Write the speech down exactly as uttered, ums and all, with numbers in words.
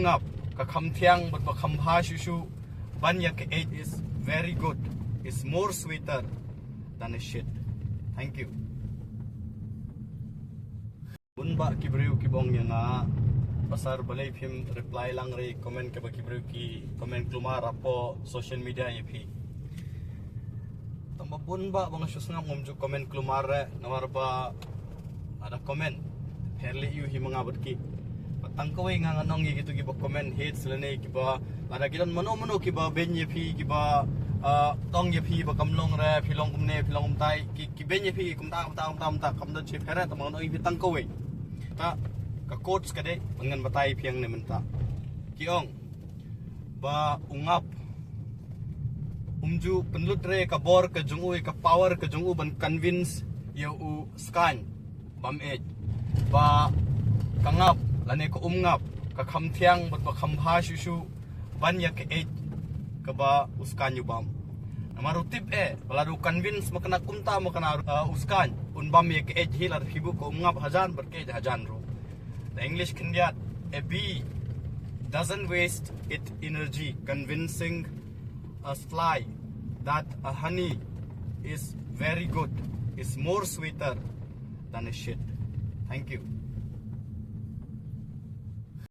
Ngap, ka kham thiang bad ba kham bha shuh shuh. Ban ïa ka eit is very good. Is more sweeter than a shit. Thank you. Bun bah ki briew ki ba ong ïa nga, pasal balei phim reply lang re comment kaba ki briew ki comment kulmar hapoh social media ïa phi. Tang ba bun bah ba nga shu sngap ngam ju comment kulmar re, namar ba lada comment pher leh ïa u hi ma nga bad ki. Bad tang kawei nga ngan ong ïa kitu kiba comment hate lane kiba, lada ki don mano mano kiba beiñ ïa phi, kiba, ah, tong ïa phi ba kam long re, phi long kumne, phi long kumtai, ki, ki beiñ ïa phi kumta, kumta, kumta, kumta, kam don shi pher re, tang ba ngan ong ïa phi tang kawei. Ta, ka quotes ka dei ba ngan batai phi hangne mynta. Ki ong ba u Ngap um ju pynlut re ka bor ka jong u, ka power ka jong u ban convince ïa u Skaiñ bam eit. Ba ka Ngap lane ka Umngap ka kham thiang bad ba kham bha shuh shuh ban ïa ka eit kaba u Skaiñ u bam. Namar u tip eh ba lada u convince ma kane kumta ma kane, uh, u Skaiñ un bam ïa ka eit hi lada phi buh ka Umngap hajan bad ka eit hajan ruh. The English khyndiat, a bee doesn't waste its energy convincing a fly that a honey is very good, is more sweeter than a shit. Thank you.